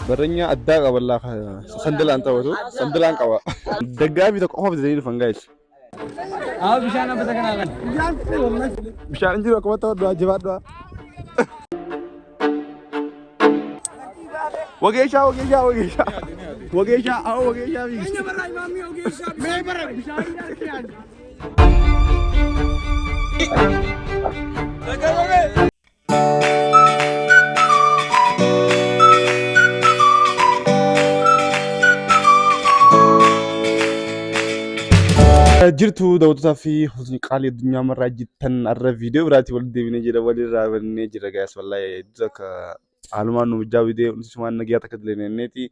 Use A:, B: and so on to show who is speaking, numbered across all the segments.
A: Barreenya addaa qaba laa sandalaan taphatu. Sandalaan qaba. Daggaafi tokko qofa bitatanii dhufan guys.
B: Haa bishaan abbata kanaa kan.
A: Bishaan hin jiru akkuma taphadhu jabaadhu. Wageeshaa wageeshaa wageeshaa. Wageeshaa awwa wageeshaa fiigsi. Jirtu daawwattootaa fi hojii qaalii addunyaa marraa jirtan har'a viidiyoo biraatii walitti deebinee jira walirraa bannee jira gaas wallaahi hedduu akka haalumaan nu mijjaa bidee nutis waan nagayaa takka dileeneeti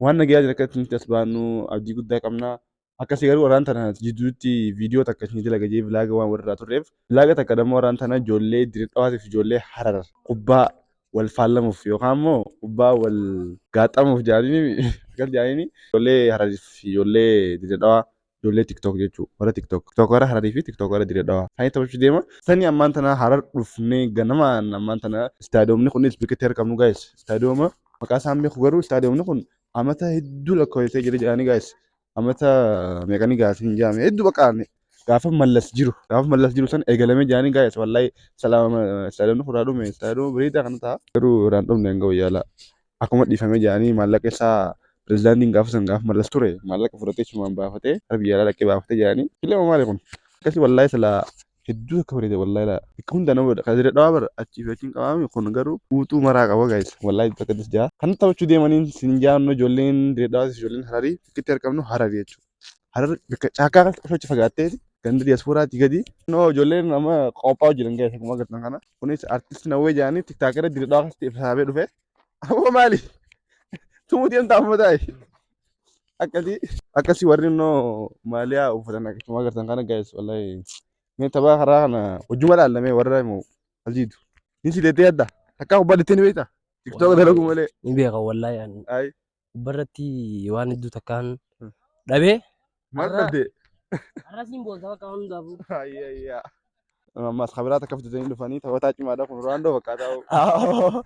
A: waan nagayaa jira akkatti nuti as baannu abdii guddaa qabna. Akkasii garuu warraan tana jidduutti viidiyoo takka isin dalaga jee vilaaga waan walirraa turreef vilaaga takka dammoo warraan tana ijoollee Dirree Dhawaatiif ijoollee Harar kubbaa wal faallamuuf yookaan immoo kubbaa wal gaaxamuuf jaaniini akkas jaaniini ijoollee Harariif ijoollee Dirree Dhawaa ijoollee TikTok jechuu warra TikTok TikTokara Hararii fi TikTokara Dirree Dhawaa isaanii taphachuu deema. Sanii ammaan tana Harar dhufnee ganamaan ammaan tana istaadiyoomni kunis bakka itti argamnu guys istaadiyooma maqaa isaan beeku garuu istaadiyoomni kun amata hedduu lakkoofsee jira jedhanii guys amata meeqanii gaas hin jaame hedduu bakka gaafa mallas jiru gaafa mallas jiru san eegalamee jedhanii guys wallahi salaama istaadiyoomni kun irraa dhume istaadiyooma bareedaa kana ta'a garuu irraan dhumne hanga wayyaala akkuma dhiifamee jedhanii maallaqa isaa pirezidaantiin gaafa san gaafa mallas ture maallaqa fudhatee chumaan baafatee gara biyya alaa dhaqee baafatee jedhanii kilema maali kun akkasii wallahi silaa hedduu akka bareeda wallahi laa bakka hunda nama godha kan dhawaa bara achii fi achiin qabaami kun garuu guutuu maraa qaba guys wallahi bakka das jaa kan taphachuu deemaniin sin jaannu ijoolleen dirree dhawaas ijoolleen hararii bakkitti argamnu hararii jechuudha harar bakka caakkaa kan osoo achi fagaatteeti ganda diyaaspooraatii gadi noo ijoolleen amma qophaa'u jiran guys akkuma agartan kana kunis artist nawwee jaanii tiktaakara dirree dhawaa keessatti ibsaabee dhufe amma maali tumuu deemtaa amma taa'e akkasii akkasii warri immoo maaliyaa uffatan akkuma agartan kana guys wallahi mee tapha karaa kana hojjuma laallamee warra immoo aljiitu ni si deettee adda takkaa kubbaa deettee ni beekta tiktook dalagu malee
B: Ni beeka wallaahi ani
A: ay
B: gubbarratti waan hedduu takkaan dhabee.
A: maal dhabde
B: Har'a siin boonsa bakka hundaafuu.
A: ayya ammas kabiraa takka fidatanii dhufanii taphataa cimaadha kun Roondoo fakkaataa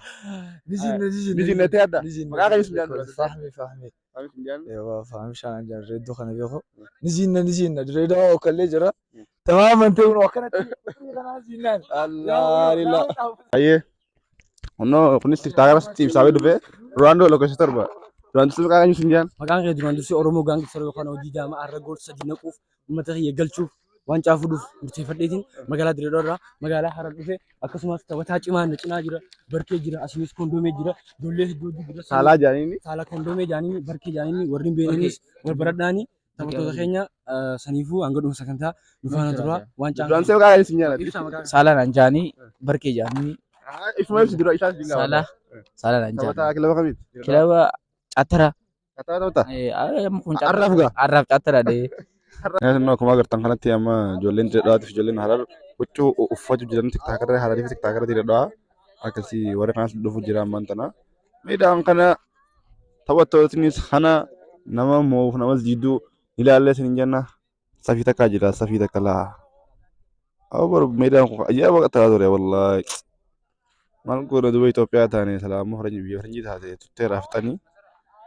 A: Nijinnatee adda maqaa kanis hin jaannu
C: Fahmi fahmi.
A: Kamis hin jaannu
C: Ewa fahmi shaan jaan reeddoo kana beeku. Nizinna nizinna direedaa okallee jira. Tamaaman ta'uun akkanatti kanaa zinnaan.
A: Allah lillah Ayyee. Onno kunis tiktaakara sitti ibsaabee dhufe Roondoo lakkoofsa torba. Duraan dursee maqaa eenyu siin jaan?
B: Maqaan kee duraan dursee Oromoo gaangifsar yookaan hojii jaamaa har'a gool sadii naquuf uummata kiyya galchuuf waancaa fuudhuuf murteeffadheetiin magaalaa Dirree Dhawaa irraa magaalaa Harar dhufe akkasumas taphataa cimaa na cinaa jira Barkee jira asinis Kondoomee jira ijoollee hedduu jira.
A: Saalaa jaaniini.
B: Saala Kondoomee jaaniini Barkee jaaniini warri hin beeknenis wal baradhaani taphattoota keenya saniifuu hanga dhuma sagantaa nu faana turaa waancaan
A: Duraan dursee maqaa eenyu siin jaan?
B: Ibsaa maqaa
D: Saalaan Anjaanii Barkee Jaanii
A: Ifuma ibsi dura isaas siin gaafata.
D: Saalaa Saalaan Anjaanii
A: Taphataa kilaba kamiiti?
D: kilaba Cattara
A: Taphataa taphata.
D: kun
A: Arraaf gaa.
D: Arraaf Cattara dee
A: Naannoo akkuma agartan kanatti amma ijoolleen Dirree Dhawaatiif ijoolleen Harar huccuu uffatu jiran tiktaakara Hararii fi tiktaakara Dirree Dhawaa akkasii warra kanas dhufu jira ammaan tana. Miidhaan kana taphattootnis kana nama moo'uuf nama jidduu ilaallee isin jenna safii takkaa jira safii takka laa. Awwa baru miidhaan kun ajaa'iba ta'aa ture wallaahi. Maal goona duuba Itoophiyaa taane salaamuu faranjii biyya faranjii taate tuttee raaftanii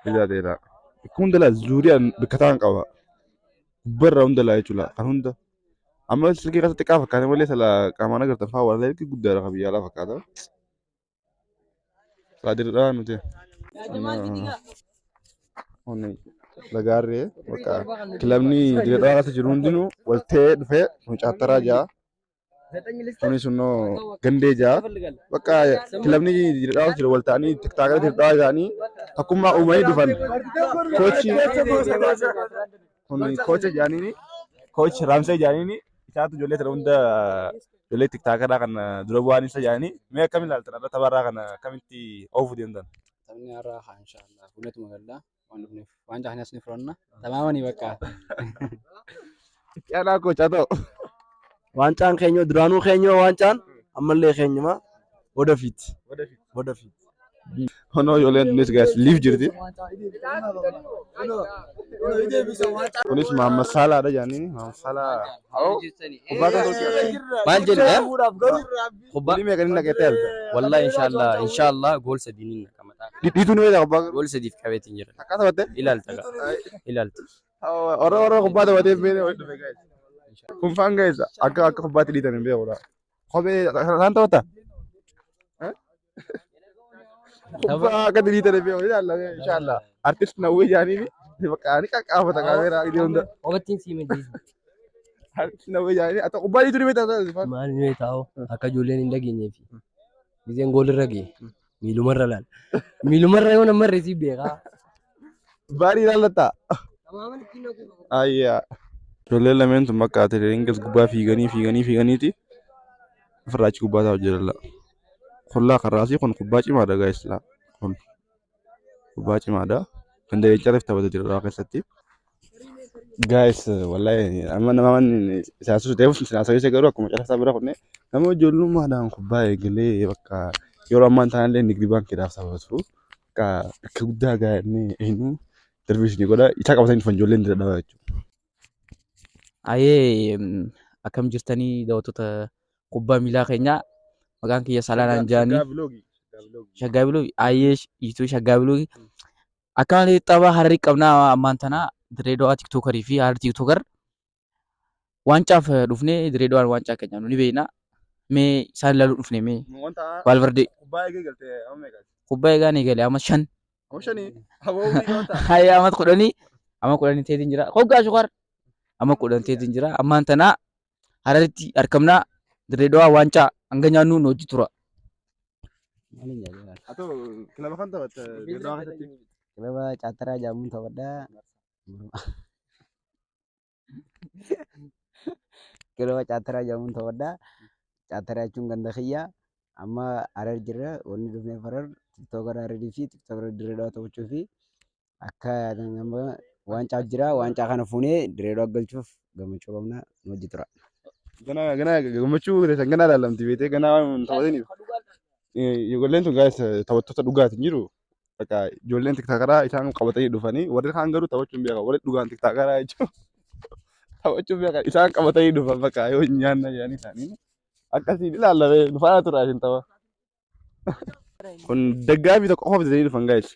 A: bitaateera. Bakka hunda laa zuuriyaan bakka ta'an qaba. Gubbarraa hunda laa jechuudha kan hunda. Amma silkii keessa xiqqaa fakkaate malee sala qaamaan agartan fa'aa walaa ilki guddaadha kan biyya alaa fakkaata. Silaa dirqaa nuti. Lagaarree bakka kilabni dirqaa keessa jiru hundinuu wal ta'ee dhufee kun caattaraa ja'a. Kunis immoo gandee ja'a. Bakka kilabni dirqaa jiru wal ta'anii tiktaakara dirqaa ta'anii tokkummaa uumanii dhufan. Koochi kun koocha jaaniini koochi Raamsee jaaniini isaatu ijoollee tana hunda ijoollee tiktaakaraa kana dura bu'aan isa jaanii mee akkamiin ilaaltan irra tapharraa kana akkamitti oofuu deemtan?
E: Taphni har'aa haa inshaallah fuunetuma galla waan dhufneef waan caafanas ni furanna tamaamanii bakka.
A: Itti aanaa koochaa ta'u.
F: Waancaan keenya duraanuu keenya waancaan ammallee keenyuma ወደፊት ወደፊት
A: Honoo ijoolleen tunis guys liif jirti. Kunis Mahammad Saalaadha jaaniini. Mahammad Saalaa. Kubbaa kan tolchee.
B: Maal jedhu kubbaa
A: Goolii meeqa inni naqettee alta?
B: wallahi inshallah inshallah gool sadiiniin naqamataa.
A: Dhiituu ni beektaa kubbaa?
G: Gool sadiif qabeetiin jira.
A: Takkaa taphattee?
G: Ilaalta gaa. Ilaalta.
A: Warra kubbaa taphatee hin beekne walitti dhufe guys. Kun faan guys akka kubbaatti dhiitan hin beeku. Kophee isaan taphatta? Kubbaa akka dhiitan hin beeku. Ilaalla inshallah. Artist Nawwee jaaniini bakka ni qaqqaafata kaameeraa gidee hunda.
B: Obattiin sii majeesi.
A: Artist Nawwee jaaniini ata kubbaa dhiituu ni beektaa?
B: Maal ni taa'u akka ijoolleen hin dhageenyeef. Gizeen goolirra ga'e miilumarra laala. Miilumarra yoo namarre si beekaa.
A: Baarii ilaallattaa? Ayyaa. Ijoolleen lameen tun bakka atileetiin gubbaa fiiganii fiiganii fiiganiiti ofirraa achi gubbaa taa'u jiralla. Kullaa karraasii kun kubbaa cimaadha guys. Kun kubbaa cimaadha. Kan leenca taphata jira keessatti. Guys wallahi amma nama manni siyaasuu ta'eef siyaasa garuu akkuma calasaa bira kunne nama ijoollummaadhaan kubbaa eegalee bakka yeroo ammaan taanallee nigdi baankiidhaaf taphatu bakka bakka guddaa gaa'ee eenyu darbiis ni godha isaa qabatanii dhufan ijoolleen dira dhabaa jechuudha.
D: Ayee akkam jirtanii daawwattoota kubbaa miilaa keenyaa maqaan kiyya Salaalaan Jaanii. Shaggaa Biloo ayee hiituu Shaggaa Biloo akka malee tapha Hararii qabnaa ammaan tana Dirree Dawaa tiktookarii fi Harar tiktookar waancaaf dhufnee Dirree Dawaan waancaa keenya nu ni beekna. Mee isaan ilaaluu dhufne mee
A: Wanta
D: Valverde
A: kubbaa eegee galtee amma meeqa?
D: kubbaa eegaa ni gale amma 5
A: Amma 5 aboo umrii qabata.
D: Hayya amma 10 amma 10 teetiin jira. Hoggaa shukaar amma 10 teetiin jira. Ammaan tana Hararitti argamnaa Dirree Dawaa waancaa hanga nyaannu nu hojii tura.
A: Atoo kilaba kan taphatte Dirree Dawaa keessatti?
H: Kilaba Caattaraa jedhamuun taphadha. Kilaba Caattaraa jedhamuun taphadha. Caattaraa jechuun ganda kiyya. Amma Harar jirra. Wanni dhufneef Harar tiktookara Hararii fi tiktookara Dirree Dhawaa taphachuu fi akka nama waancaa jira. Waancaa kana fuunee Dirree Dhawaa galchuuf gammachuu qabna. Nu wajji tura.
A: Gana gana gammachuu keessan gana ilaalamti beetee gana waan hin taphatiniif. Ijoolleen tun guys taphattoota dhugaati hin jiru. Bakka ijoolleen tiktakaraa isaan qabatanii dhufanii warri kaan garuu taphachuu hin beekan warri dhugaan tiktakaraa jechuun taphachuu hin beekan isaan qabatanii dhufan bakka yoo hin nyaanna jedhanii isaanii akkasiin ilaallamee nu faana tura isin tapha. Kun daggaafii tokko qofa bitanii dhufan guys.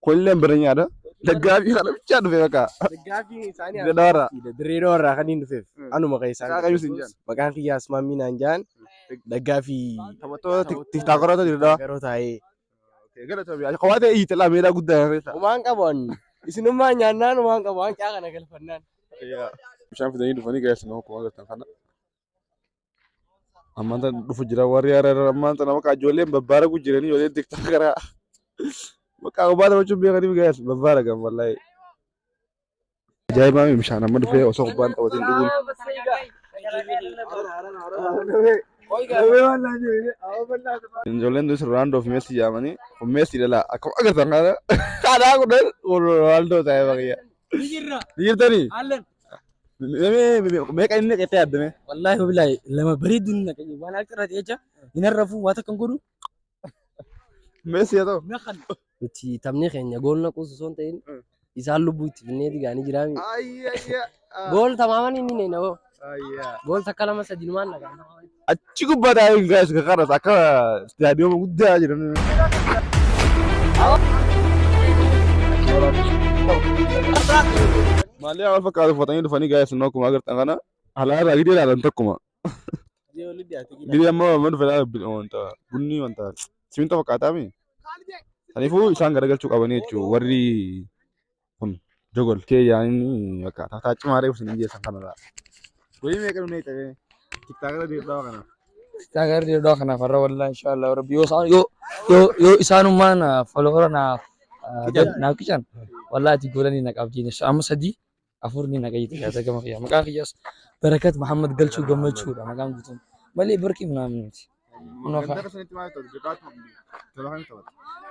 A: Kunillee bira nyaata. Daggaafii kana bichaa dhufe bakka.
B: Daggaafii isaanii
A: Dirree Dhawaarraa.
B: Dirree Dhawaarraa kan hin dhufeef anuma kan isaan
A: Maqaa qayyuu siin jedhan.
B: Maqaan kiyya Asmaan Miinaan jedhan daggaafii
A: Taphattoota tiktaakoraata Dirree Dhawaa.
B: Yeroo taa'ee.
A: Galatoomii. Kophaa ta'e hiite laa meedaa guddaa keessa.
B: Homaan qabu ani. Isinummaa nyaannaan homaan qabu waan caa kana galfannaan.
A: Bishaan fidanii dhufanii guys nama akkuma agartan kana. Ammaan tana dhufu jira warri harar ammaan tana bakka ijoolleen babbaaragu jiranii ijoolleen tiktookaraa. Bakka kubbaa taphachuun beekaniif guys babbaaragan wallahi. Ajaa'ibaa bishaan amma dhufee osoo kubbaan taphatiin dhuguun. Ijoolleen dus Ronaldo fi Messi jedhamanii kun Messi dhala akkuma agartan kana kanaa kunan kun Ronaldo ta'ee baqiyya. Ni jirtanii? Meeqa inni qettee yaaddame?
B: Wallaahi billahi lama bareeduun na qayyee waan akka irratti jecha hin arrafuu waa takka hin godhu.
A: Messi haa ta'u.
B: Nuti taphni keenya gool naquus osoo hin ta'in isaan lubbuu itti finneeti gaanii jiraami. Gool tamaaman inni neena hoo. Gool takka lama sadi numaan nagaa.
A: Achi gubbaa taa'ee guys kanas akka istaadiyooma guddaa jedhamu. Maalii wal fakkaatu uffatanii dhufanii guys nu akkuma agartan kana alaabaa gidee ilaalan tokkuma. Gidee amma amma dhufe ilaala wanta bunni wanta simintoo fakkaataa mi? Kanaafuu isaan garagalchuu qabanii jechuudha warri kun jogol kee yaa'inni bakka taataa cimaa reefu isin geessan kanarraa. Goolii meeqa nu neeqame? Tiktaakara deebi'aa kana.
C: Tiktaakara deebi'aa kanaaf har'a wallahi inshallah rabbi yoo isaan yoo yoo yoo isaanummaan follower naaf naaf qican wallahi ati goolanii na qabdi amma 3 4 ni naqa jette yaada gama kiyya maqaan kiyyaas Barakat Muhammad Galchuu Gammachuudha maqaan guutuun malee barqii minaamin miti.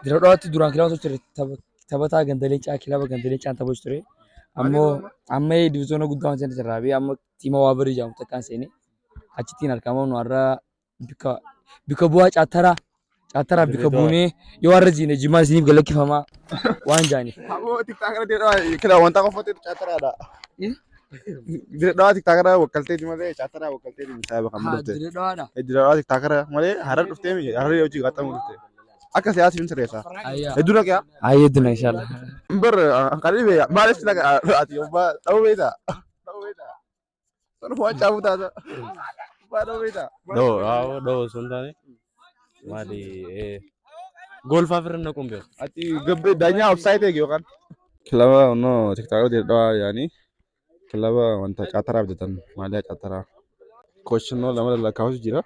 C: Dirree Dhawaatti duraan kilaba ture taphataa ganda leencaa kilaba ganda leencaan taphachuu ture. Ammoo amma divizoona guddaa waan sana irraa ba'ee amma tiima waa barii jedhamu takkaan seenee achittiin argama nu har'a bika bika bu'aa caattaraa caattaraa bika buunee yoo har'a jiine jimaa isiniif galakkifamaa waan jaaniif.
A: Aboo tiktaakara dirree dhawaa kila wanta qofaatti caattaraadha. Dirree dhawaa tiktaakara wakkalteeti malee caattaraa wakkalteeti saayiba kan dhufte.
C: Dirree dhawaadha.
A: Dirree dhawaa tiktaakara malee harar dhuftee harar hojii qaxxamu dhufte. Akka siyaasni hin sirreessa. Hedduu dhaqee.
C: Ayyee hedduu na inshallah.
A: Bar kan dhibee maaliif si dhaqa ati obbaa dha'uu beektaa? Dha'uu beektaa? Sun waan caafuu taata. Obbaa dha'uu beektaa?
G: Dhoo dhoo osoo hin taane maali goolfaa firra naquun beeku.
A: Ati gabbee daanyaa offside eegi yookaan. Kilaba no tiktaakoo jedhaa yaani kilaba wanta caataraa bitatan maaliyaa caataraa. Kooshinoo lama lakkaa'utu jira.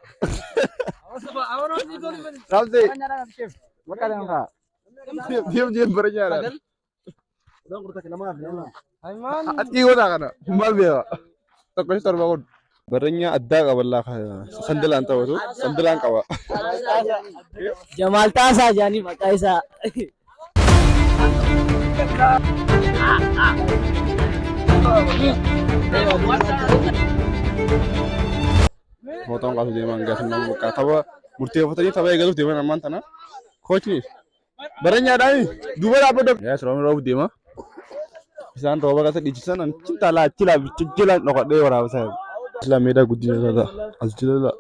A: Raamsee. Deem deem bara nyaara. Ati goota kana maal beeka? Tokko torba kun. Barreenya addaa qaba laa sandalaan taphatu sandalaan qaba.
I: Jamaal Taasaa jedhanii maqaa isaa.
A: Footoon kaasuu deeman gaafa nama bakka tapha murteeffatanii tapha eegaluuf deeman ammaan tana. Kochni bareenyaadhaan duuba dhaabbatu. Yaa roobni roobu deema. Isaan rooba keessa dhiichisan achi taalaa achi laa bicha jala dhokodhee waraabsaa. Islaan meedaa guddina isaa ta'a. As jala la.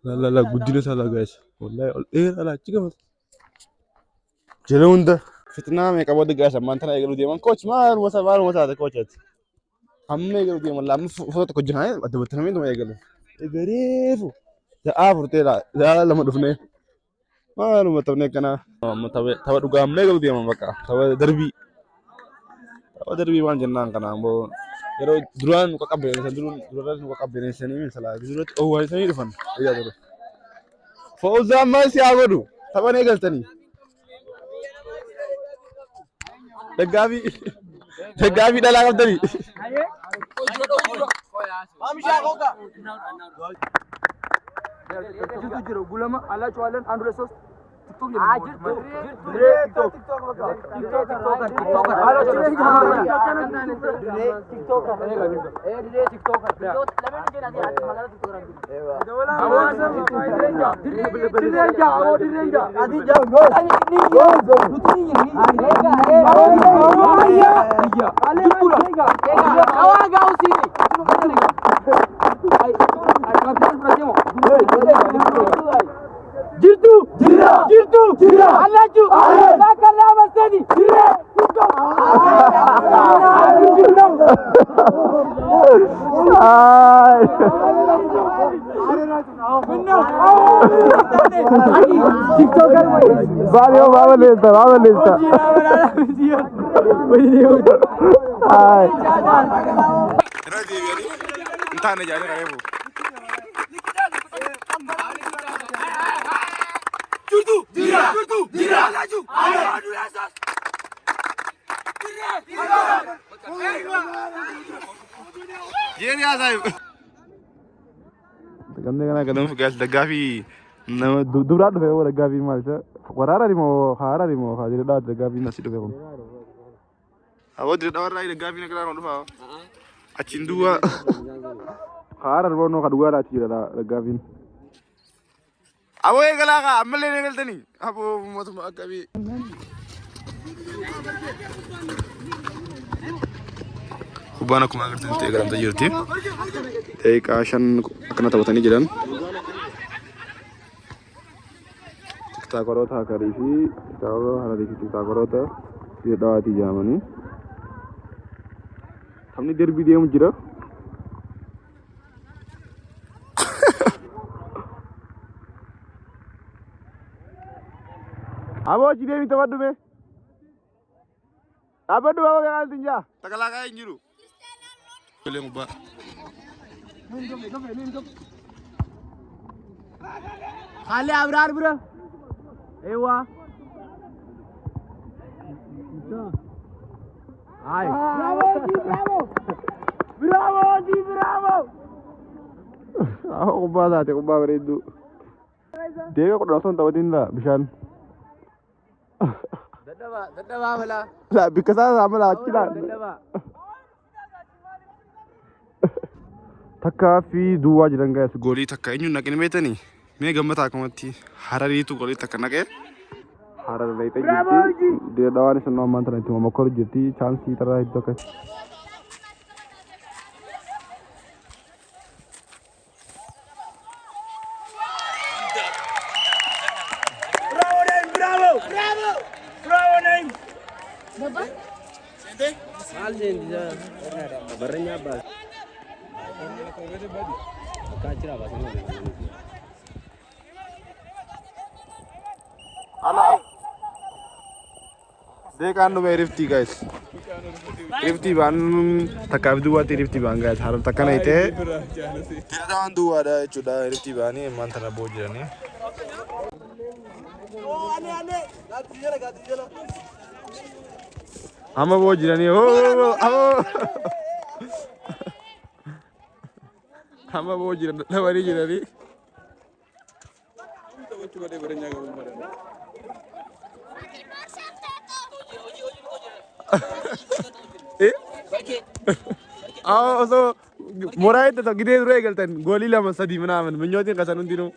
A: La la la guddina isaa laa gaayis. Wallahi ol dheeraa laa achi gama. Jala hunda fitnaa meeqa booda gaayis ammaan tana eegaluu deeman. Koch maaluma isaa maaluma taate kochaati. Amma eegaluu deeman laa amma foto tokko jira adda battanamee tuma eegalu. Egareefu sa'aa furtee laa sa'aa lama dhufnee. Maaluma taphni akkanaa. Amma tapha dhugaa amma eegaluu deeman bakka tapha darbii. Tapha darbii waan jennaan kana ammoo yeroo duraan nu qaqqabbeessan duraan nu qaqqabbeessanii salaa duratti owwaasanii dhufan guyyaa ture. Fawzaan maal si haa godhu taphan eegaltanii. Daggaafii daggaafii dhalaa qabdanii. Irra deebi'anii hin taane jedhanii kareefu. Jeeni haasayu. Gamni kana galamuuf gaas daggaafii nama duraa dhufe yoo daggaafii maal isa waraara moo haara moo haadha dhaa daggaafii nasi dhufe kun. Aboo dirra warraa daggaafii na kanaan dhufa. Achiin duuba haara moo noo dhugaa achi jira daggaafiin. Aboo eegalaa kaa ammallee ni eegaltanii. Aboo mootummaa akkamii. Kubbaan akkuma agartanitti eegalamtee jirti. Daqiiqaa 5 akkana taphatanii jiran. Tiktaakaroota Hakarii fi tiktaakaroota Hararii fi tiktaakaroota Dirre Dhawaatii jedhamanii. Taphni derbii deemu jira. Aboo achi deemi taphadhu mee. Dhaabbadhu aboo meeqaan sin jaa. Takalaakaa hin jiru. Ijoolleen kubbaa.
B: Haalli Abraar bira. Eewwaa.
A: Aboo kubbaa taate kubbaa bareedduu. Deebi'ee 10 osoo hin taphatin laa bishaan.
B: Dadhabaa balaa.
A: Laa bikka isaa saamala achi laa. Takkaa fi duwwaa jiran gaa'es. Goolii takka eenyuun naqin beektanii? Mee gammataa akkamatti Harariitu goolii takka naqee. Harar dhaqxee jirti. Dirre Dhawaan isin ammaan tana itti mammakkoru jirti. Chaansii taraa hedduu akkas. Deeqaan dhume riftii guys. Riftii baan takkaaf duwwaatti riftii baan guys. Harar takka na itee. Dirqaan duwwaadha jechuudha riftii baanii ammaan tana boo jiranii. Amma boo jiranii hoo amma amma boo jiran dadhabanii jiranii. Osoo mooraa itti gidee dura eegaltan goolii lama sadii minaamin minyootiin qasan hundinuu.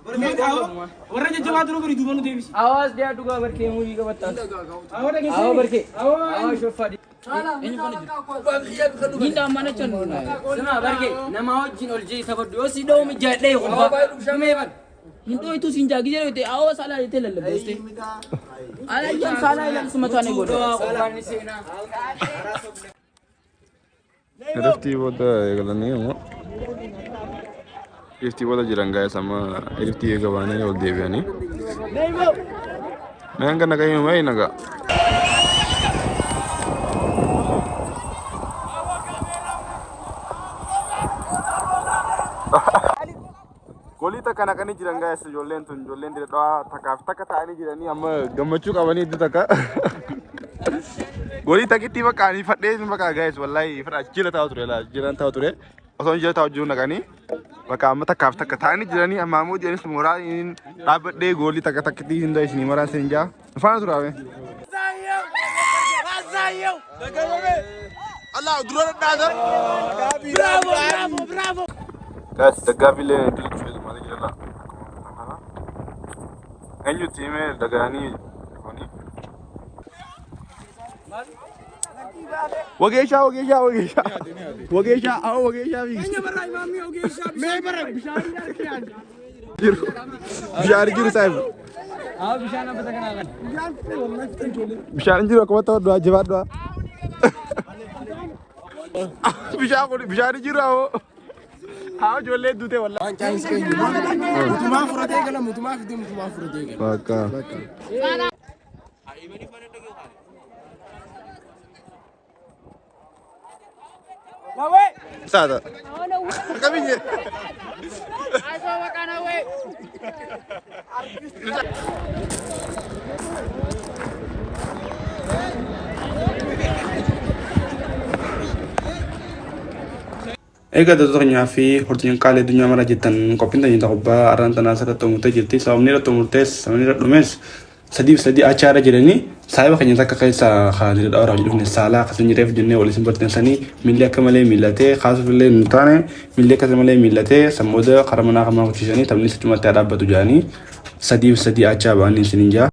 B: Warra jajjabaa dura bari duuba nu deebisi.
C: Awaas dhiyaatu gaa barkee murii qabattaa. Awwa barkee. Awwa shoffaa. Sima barkee nama wajjin ol jee taphadhu yoo si dha'u mijaadhee kubbaa.
D: Hin dho'itu siin jaa gisee dho'ite awwa saalaa jettee lallabde. Alayyaan saalaa ilaalsu mataa ni godha.
C: Kubbaan ni seenaa.
A: Riftii booda eegalanii immoo riftii booda jiran guys amma riftii eega baanii ol deebi'anii. Mee hanga nagaa mee nagaa. Goolii takka naqanii jiran guys ijoolleen tun ijoolleen dirree dhawaa takkaaf takka ta'anii jiranii amma gammachuu qabanii iddoo takka. Goolii takkitti bakka ani fadhee bakka guys wallahi fadha jila taa'u ture laa jilan taa'u ture osoo jila taa'u jiru naqanii bakka amma takkaaf takka ta'anii jiranii amma ammoo jedhanis mooraa dhaabbadhee goolii takka takkitti hunda isinii maraan isin jaa faana turaame. Allah dura dhadhaatan.
B: Bravo, bravo, bravo.
A: Guys, daggaafi illee iddoo dhufee malee jira laa. Eenyutti himee dagaanii dhufanii. Wageeshaa, wageeshaa, wageeshaa. Wageeshaa, awwa wageeshaa fi.
B: Mee bara bishaan harkiyaan.
A: Jiru. Bishaan jiru saayibu.
C: Awwa bishaan abbata kanaa kan.
A: Bishaan jiru akkuma ta'u du'aa jabaa du'aa. Bishaan kun bishaan jiru awwa. Haa ijoollee duute wallaahi.
B: Mutumaa furatee gala mutumaa fidee mutumaa furatee gala.
A: Bakka. Saada. Qabiyye. Egaa daawwattoota fi hordoftoota qaalii addunyaa mara jettan qophiin tajaajila kubbaa arraan tanaa asirratti xumurtee jirti. Sababni irra xumurtees sababni irra dhumes sadiif sadii achaara jedhanii saayiba keenya takka keessa kaanidha dhawraa dhufne saalaa akkasuma jireef jennee wal isin barteessanii miilli akka malee miillatee kaasuuf illee hin taane miilli akka malee miillatee sammooda karaa manaa kamaa kuchisanii taphni sachumatti haa dhaabbatu jedhanii sadiif sadii achaa ba'anii isin hin jaa.